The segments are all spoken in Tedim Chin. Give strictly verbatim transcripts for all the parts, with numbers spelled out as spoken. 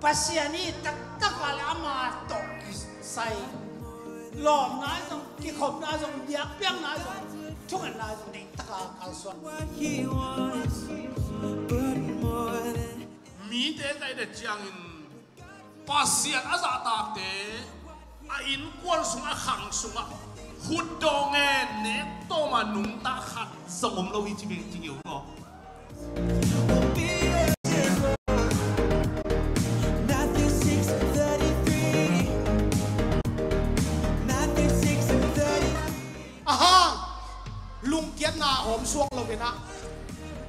Pasian i taktak a le ama tawh kisai lawmna zong, kikhopna zong, biakpiakna zong, thungetna zong deihtak a kalsuan. Mite zaih deuh ciangin Pasian a zahtakte a innkuan sungah, a khang sungah khutdaw ngen nek tawm a nungta khat zong om lo hi ci veng ci ngeu lo. Aha, lungkiatna a hawm suak lo in ah,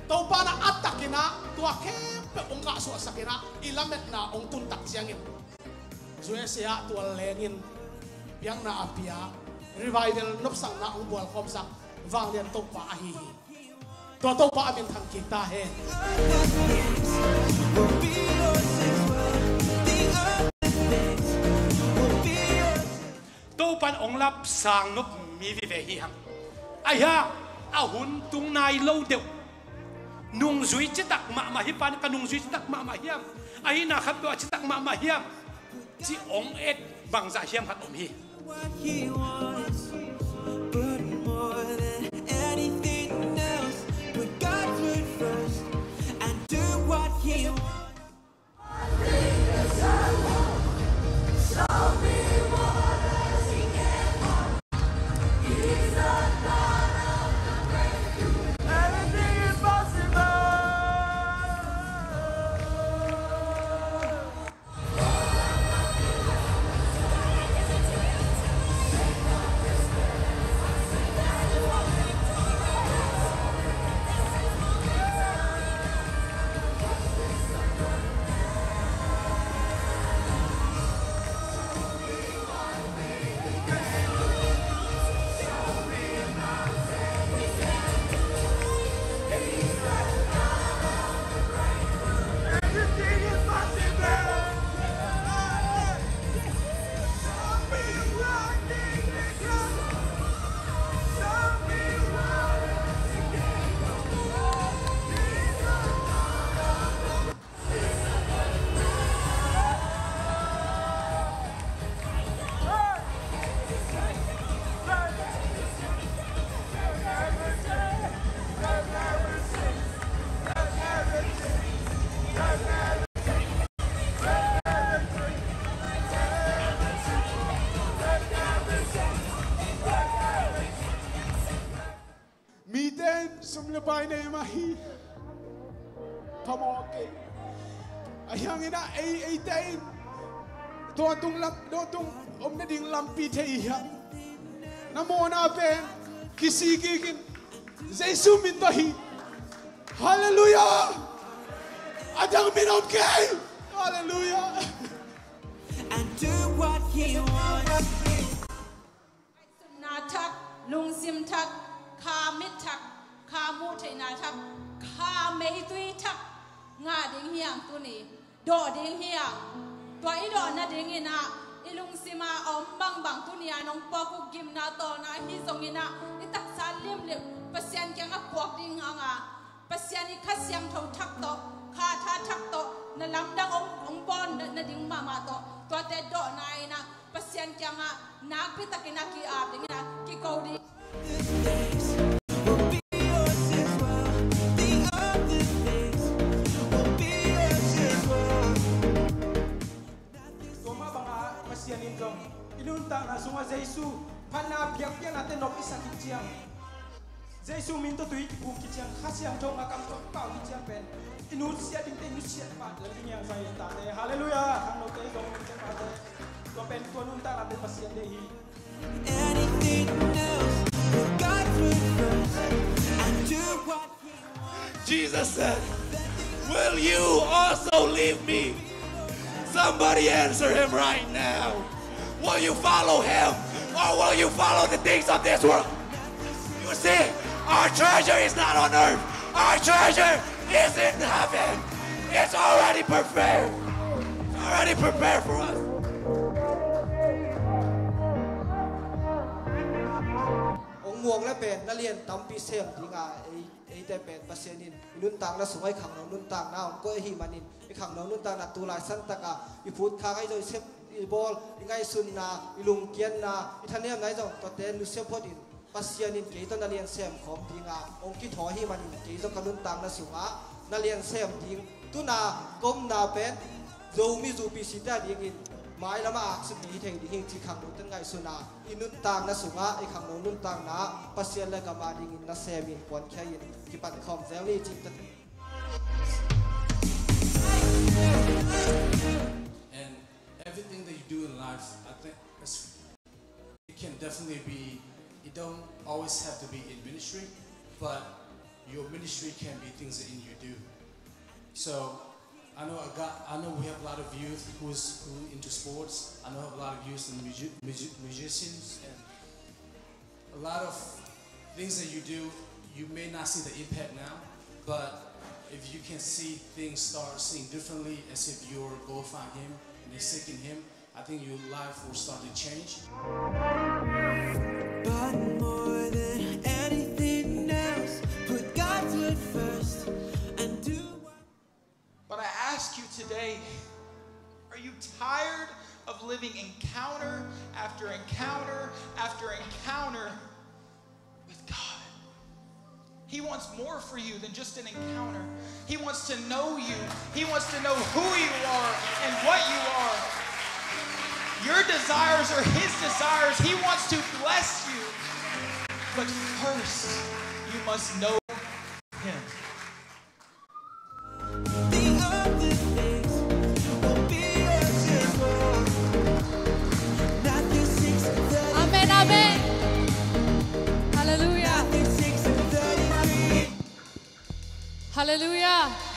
Topa in ah a tak in ah tua khempeuh hong ngahsuahsak in ah, i lametna hong tun tak ciangin U S A ah tual leng in biakna a pia, revival nopsakna hong bualkhawmsak vanglian Topa ahi hi. Tua Topa a min thang kik ta hen. Topa in hong lap sang nop mi vive hi hang. Ahi a, a hun tung nai lo deuh, nungzui citak mahmah hi pan, ka nungzui citak mahmah hiam, ahihna khat peuh a citak mahmah hiam, ci hong et bangzah hiam khat om hi. What he wants, but more than anything else, put God first and do what he wants. Mite in sum le pai nei mah hi. Phamawh kei. Ahi hangin ah ei, eite in tua tung lam, tua tung om nading lampi thei hiam? Na mawhna pen kisik kik in, Jesu min tawh hi. Halleluiah. A dang min om kei. Halleluiah. And do what he wants. Ngaihsutna thak, lungsim thak, kha mit thak, kha muh theihna thak, kha meitui thak ngah ding hi hang tuni. Dawh ding hi hang. Tua i dawh nadingin ah, i lungsim a om bangbang tuni a nong puak uh gimna tawlna ahi zongin ah, i taksa limlim Pasian kiangah puak ding hang a, Pasian i Kha Siangtho thak tawh, kha tha thak tawh, na lamdang hong, hong bawl na, nading mahmah tawh, tuate dawhna in ah, Pasian kiangah nakpi takin a ki-ap dingin a kiko ding. Tua mah bangah Pasian in zong i nuntakna sungah Jesu phatna biakpiaknate nop i sak khit ciang, Jesu min tawh tui kiphum khit ciang, Kha Siangtho ngakam tawh pau khit ciang pen i nutsiat dingte i nutsiat pah lel ding hi hang, zang i tate. Halleluiah. Khangnote zong nutsiat pahte, tua pen tua nuntaknate Pasian deih hi. Anything else, put God first and do what he wants. Jesus said, "Will you also leave me?" Somebody answer him right now. Will you follow him, or will you follow the things of this world? You see, our treasure is not on earth. Our treasure is in heaven. It's already prepared. It's already prepared for us. Hong Muang le pen na lian tampi sem dinga ei, eite pen Pasian in i nuntakna sungah i khangno nuntakna om koi ahih manin i khangno nuntakna tulai santaka i phutkhak ahi zong i sep i bawl i ngaihsunna i lungkiatna i thanemna ahi zong tuate nusia photin Pasian in kei tawh na lian sem khawm dinga hong kithawi ahih manin kei zong ka nuntakna sungah na lian sem ding tuna komna pen Zomi zupisi te a dingin mailam ah aksuk hi thei ding hi ci khangno ten ngaihsuna i nuntakna sungah i khangno nuntakna Pasian le gam a dingin na semin kuankhia in kipan khawm zel ni ci ta. And everything that you do in life, I think it's It can definitely be, it don't always have to be in ministry, but your ministry can be things that you do. So I know I got, I know we have a lot of youth who's who into sports. I know I have a lot of youth and music, music, musicians and a lot of things that you do. You may not see the impact now, but if you can see things start seeing differently, as if you're glorifying Him and you're seeking Him, I think your life will start to change. But more than anything else, put God's word first and do what. But I ask you today, are you tired of living encounter after encounter after encounter with God? He wants more for you than just an encounter. He wants to know you. He wants to know who you are and what you are. Your desires are His desires. He wants to bless you. But first, you must know Him. Amen, amen. Hallelujah. Hallelujah.